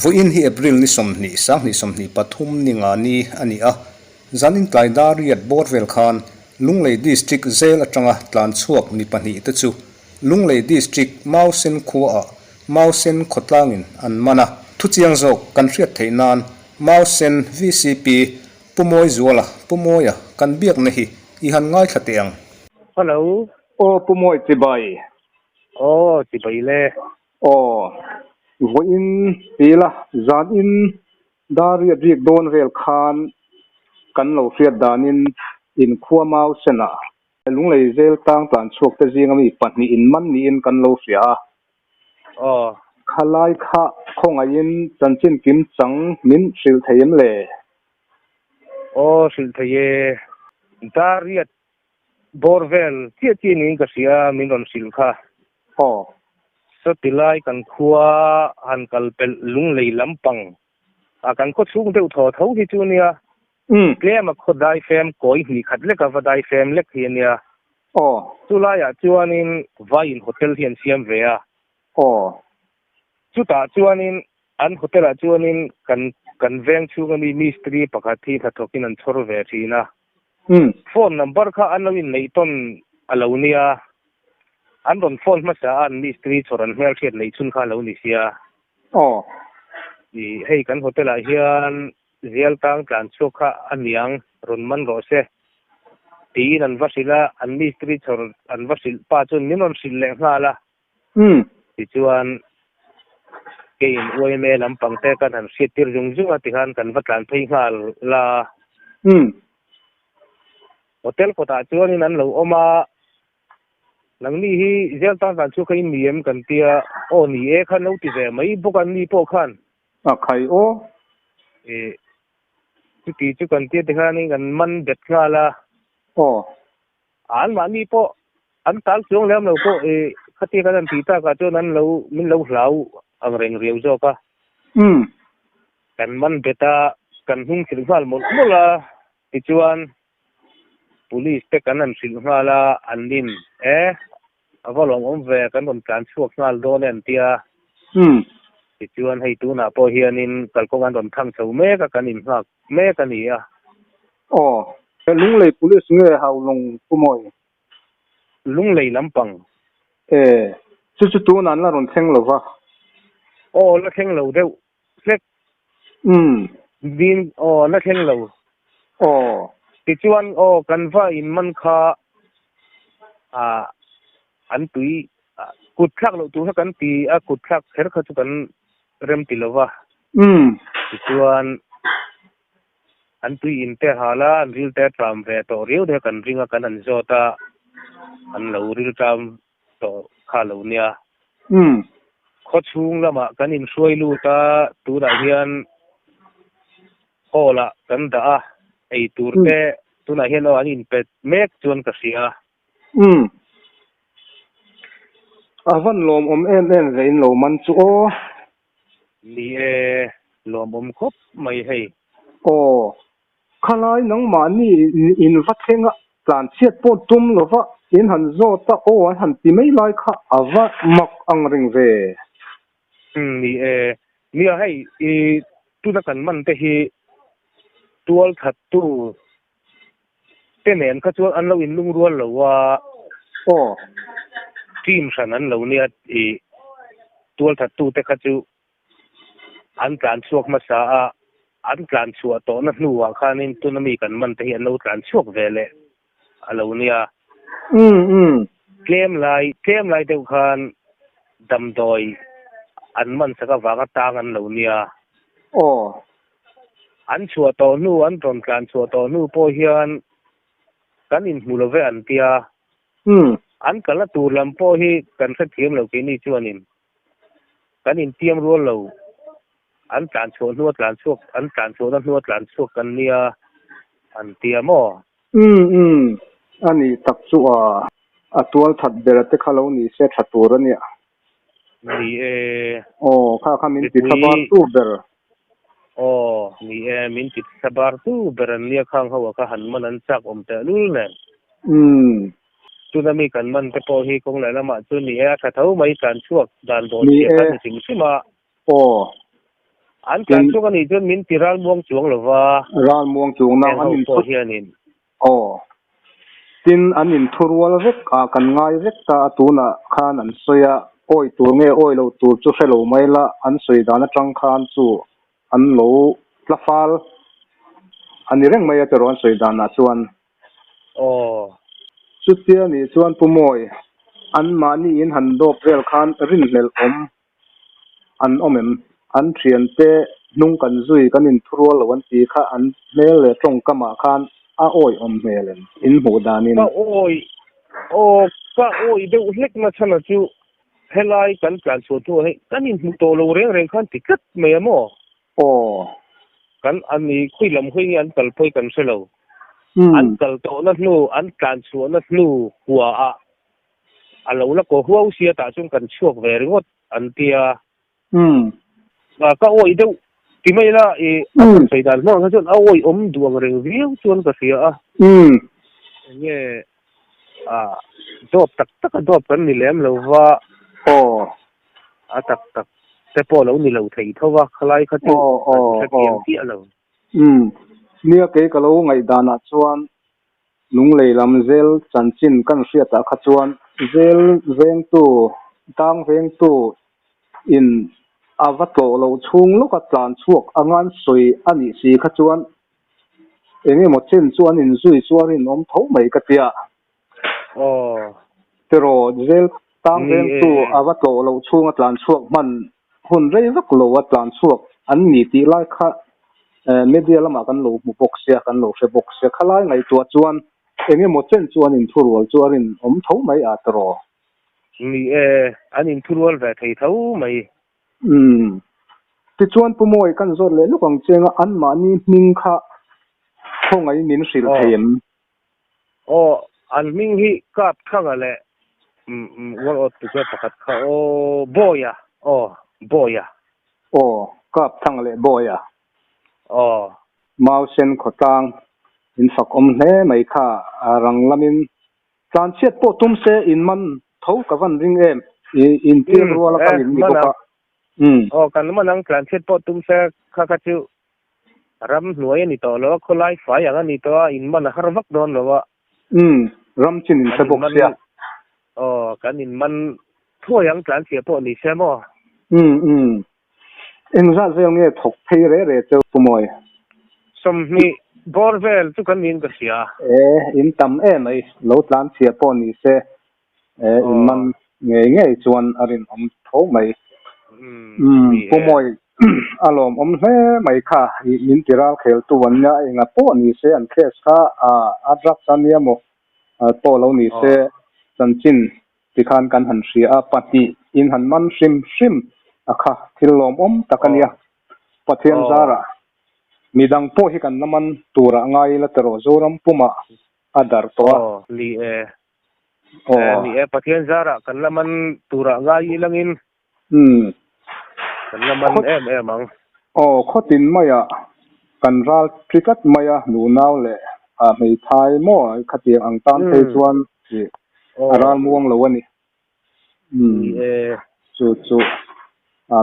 Vawiin hi April ni 20, 2023 ni nga ni a ni a, zanin tlai dar riat bawr vel khan Lunglei District zel atanga tlan chhuak mi pahnih te chu Lunglei District Mausen khuaah Mausen khawtlangin an man a. Thuchiang zawk kan hriat theih nan Mausen vcp Pu Mawizuala, Pu Mawia, kan biakna hi i han ngaithla teh ang. Hello. Aw Pu Mawi chibai. Aw chibai le. Aw vawiin tila zanin dar riat rik dawn vel khan kan lo hriat danin inkhua mau senah Lunglei zel tang tlan chhuak te zinga mi pahnih in man niin kan lo hria a. Aw. Khalai kha khawngaihin chanchin kim chang min hrilh thei em le? Aw hrilh thei e. Dar riat bawr vel chiah chiah niin ka hria min rawn hrilh kha. Aw. Sawti lai kan khua han kal pelh Lunglei lampang a kan khaw chhung deuh thaw tho hi chu nia. Umm. Tlem a khaw daifem kawi hnih khat lek a va daifem lek hi a nia. Aw. Chu laiah chuanin vaiin hotel hi an siam ve a. Aw. Chutah chuanin an hotel ah chuanin kan kan veng chhunga mi mistri pakhat hi hnathawkin an chhawr ve thin a. Umm. Phone number kha an lo inneih tawn a lo nia. An rawn phone hmasa a an mistri chhawr an hmelhriat neih chhun kha a lo ni sia. Aw. Ih hei kan hotel ah hian Zial tang tlan chhuak kha a niang rawn man rawh se tiin an va hrilh a, an mistri chhawr an va hrilh pa chuan min rawn hrilh leh nghal a. Tichuan keiin YMA lampang te kan han hriat tir zung zung a tikhan kan va tlan phei nghal la. Hotel kawtah chuanin an lo awm a, Nangni hi Zial tang tlan chhuak kha in ni em kan tia, aw ni e khan lo ti ve mai bawk a ni pawh khan. A khai aw. Ih, chuti chu kan tia tikhanin kan man bet nghal a. Aw. Anmahni pawh an tal chuang lem lo pawh ih, khatia kan han tih takah chuan an lo min lo hlau ang reng riau zawk a. Umm. Kan man bet a, kan hnung thilh nghal mawlh mawlh a, tichuan Police te kan han hrilh nghal a, an nin e, a va lawmawm ve, kan rawn tlan chhuak nghal dawn e an ti a. Tichuan hei tunah pawh hianin kalkawng an rawn thang chho mek a, kan innghak mek a ni a. Aw, Lunglei Police nge Haulawng Pu Mawi? Lunglei lampang. E, chu chu tunah an la rawn thleng lo va. Aw, la thleng lo deuh hlek. Umm. Din aw la thleng lo. Aw. Tichuan aw kan va in man kha ah an tui kut thlak loh tur kha kan ti a kut thlak kher kha chu kan rem ti lo va. Umm. Tichuan an tui in te hal a an ril te tram ve tawh riau te kan ring a kan han zawt a an lo ril tram tawh kha lo nia. Umm. Khaw chhung lamah kan inhruai lut a, tunah hian hall ah kan dah a, ei tur te tunah hian aw an inpe mek chuan ka hria. Umm. A van lawmawm em em ve in lo man chu aw. Ni e, lawmawm khawp mai hei. Aw. Khalai nangmahni in va thleng a, tlan chhiat pawh tum lova in han zawt a, aw an han ti mai lai kha a va mak ang reng ve. Umm ni e, nia hei i tuna kan man te hi tual that tu te nen kha chuan an lo in lungrual lo a, Aw. Team hran an lo nia i tual that tu te kha chu An tlan chhuak hmasa a, an tlan chhuah tawhna hnuah khanin tuna mi kan man te hi an lo tlan chhuak ve leh a lo nia. Tlem lai tlem lai deuh khan damdawi an man sak avanga tang an lo nia. Aw. An chhuah tawh hnu, an rawn tlan chhuah tawh hnu pawh hian kan inhmu lo ve an tia. An kalna tur lam pawh hi kan hrethiam lo keini chuanin. Kan intiam rual lo. An tlan chhuah hnua tlan chhuak, an tlan chhuahna hnua tlan chhuak kan nia an tia maw? Umm umm, a ni tak chu a, a tual that ber a te kha lo ni se tha tur a nia. Ni e. Aw, kha kha min ti thlabar tu ber. Aw, ni e, min ti thlabar tu ber an nia khang ho a kha han man an chak awm teh lul nen. Umm. Tuna mi kan man te pawh hi kawng leh lamah chuan ni e, a tha tho mai tlan chhuak dan bawh chhia kha ni hrim hrim a. Aw. An tlan chhuak a nih chuan min ti ral muang chuang lo va. Ral muang chuang nang an in pawh hianin. Aw. Tin, an in thurual vek a, kan ngai vek ta a tunah khan an sawi a, awi tur nge awi lo tur chu hre lo mai la, an sawi dan atang khan chu an lo tla fal a ni reng mai a tiraw an sawi danah chuan. Aw. Chutia nih chuan Pu Mawi, anmahni in han dawp vel khan rinhlelh awm an awm em? An thiante hnung kan zui kan inthurual lo an ti kha an hmel leh tawngkamah khan a awi awm hmel em? In hmuh danin. Ka awi, aw ka awi deuh hlek na chhan a chu helai kan tlan chhuah hnuah hei kan inhmu tawh lo reng reng khan ti tlat mai a maw? Aw. Kan an i khawi lam hawi nge an kal pawh hi kan hre lo. An kal tawhna hnu, an tlan chhuahna hnu huaah a lo la kaw huau sia tah chuan kan chhuak ve ringawt an ti a. Ka awih deuh ti mai ila i a sawi dan hmang kha chuan a awih awm duh ang reng viau chuan ka hria a. Enge a dawp tak tak a dawp kan ni lem lo va. Aw. A tak tak te pawh lo ni lo thei tho va, khalai kha chu kan hrethiam chiah lo. Umm, nia kei ka lo ngaihdanah chuan Lunglei lam zel chanchin kan hriatah kha chuan zel vengtu, tang vengtu in a va tlawh loh chhung lawka tlan chhuak anga an sawi a nih si kha chuan eng emaw chen chu an inzui chu a rinawm tho mai ka tia. Aw. Tiraw, zel tang vengtu a va tlawh loh chhunga tlan chhuak hman hun rei vak lo a tlan chhuak an ni tih lai kha media lamah kan lo hmu bawk sia, kan lo hre bawk sia. Khalai ngaihtuah chuan eng emaw chen chu an inthurual chu a rinawm tho mai a tiraw. Ni e, an inthurual ve thei tho mai. Umm. Tichuan Pu Mawi kan zawt leh lawk ang che anga anmahni hming kha khawngaih min hrilh thei em? Aw, an hming hi Kap Thanga leh umm uar awt tu chuan pakhat kha aw Bawia, aw Bawia. Aw, Kap Thanga leh Bawia. Aw. Mausen khawtlang in fak awm hle mai kha rang lamin tlanchhiat pawh tum se in man tho ka van ring em i intir rual a kal in ni bawk a. Umm. Aw, kan man ang tlanchhiat pawh tum se kha kha chu Ram hnuai a ni tawh lo a, khawlai fai ang a ni tawh a, in man a har vak dawn lo a. Umm, ram chin in hre bawk sia. Aw, kan in man thuai ang tlan chhia pawh ni se maw? Umm, umm. Engzat vel nge thawk phei re re cheu Pu Mawi? 20 bawr vel chu kan niin ka hria. E, in tam em mai, lo tlan chhia pawh ni se, E, in man ngei ngei chuan a rinawm tho mai. Umm, Pu Mawi a lawmawm hle mai kha, i min ti ral kheltu an nia, enga pawh ni se an case kha a drugs a nia maw pawh lo ni se chanchin tikhan kan han hria a, pahnih in han man hrim hrim a kha thil lawmawm tak a nia. Pathian zarah midang pawh hi kan la man turah ngai ila tiraw Zoram pumah a darh tawh a. Aw, ni e. Aw. Ni e, Pathian zarah kan la man turah ngai ilangin kan la man em em ang. Aw, khawtin maiah kan ral ṭi tlat mai a, nunau leh hmeithai maw khatiang ang tan phei chuan a ral muang lo a ni. Ni e. Chu chu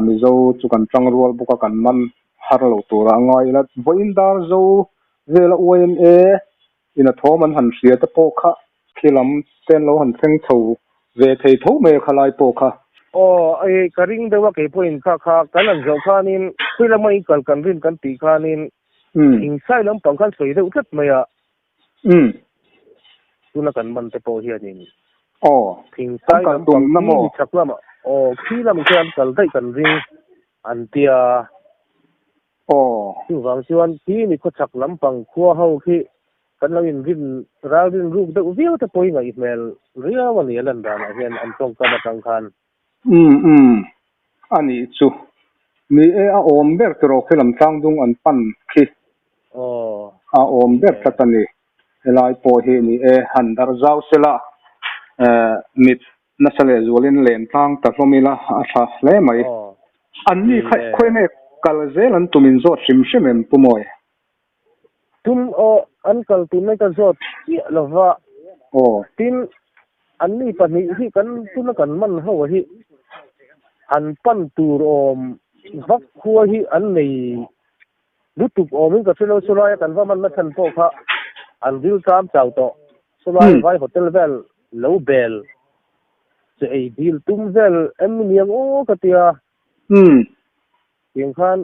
Mizo chu kan ṭang rual bawk a, kan man har lo turah ngai ila. Vawiin dar zo vela YMA In a thawm an han hria te pawh kha khi lam te an lo han thleng chho ve thei tho mai a khalai pawh kha. Aw, ei ka ring deuh a kei pawhin kha kha kan han zawh khanin khawi lama i kal kan rin kan tih khanin thingsai lampang khan sawi deuh tlat mai a. Tuna kan man te pawh hianin Aw, thingsai lampang khi mi chhak lamah aw khi lamah khian an kal daih kan ring an tia. Aw. Chuvang chuan khi mi khawchhak lampang khua ho khi kan lo inrin ral rin ruk deuh viau te pawhin ngaih hmel riau a ni a lan danah hian an tawngkam atang khan. Umm umm. A nih chu. Ni e a awm ber tiraw khi lam tlangdung an pan khi. Aw. A awm ber tlat a ni. Helai pawh hi ni e han darh zau sela mit Nasa leh zualin len tlang ta hlawm ila a tha hle mai. Anni kha khawi nge kal zel an tum in zawt hrim hrim em Pu Mawi? Tum aw, an kal tum mai ka zawt chiah lova. Aw. Tin, anni pahnih hi kan tuna kan man ho a hi han pan tur awm vak khua hi an nei lutuk awmin ka hre lo. Chulaia kan va man na chhan pawh kha an ril ṭam chau tawh. Chulai vai hotel vel lo bel che ei dil tum vel em ni ang aw ka tia. Tiang khan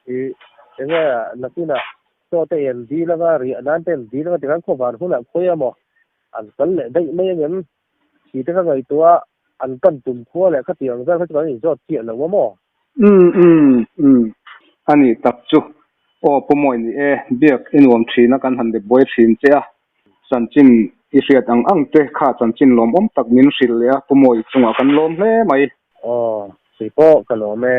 i enge nakinah chaw te en dil anga riah nan te en dil anga tikhan khawvar hunah khawi emaw an kal leh daih mai angem tih te ka ngaihtuah a, an pan tum khua leh khatiang vel kha chu kan inzawt chiah lo a maw? Umm umm umm a ni tak chu aw Pu Mawi ni e, biak i nuam thin a kan han be buai thin che a, chanchin i hriat ang ang te kha chanchin lawmawm tak min hrilh leh a Pu Mawi chungah kan lawm hle mai. Aw, kei pawh ka lawm e.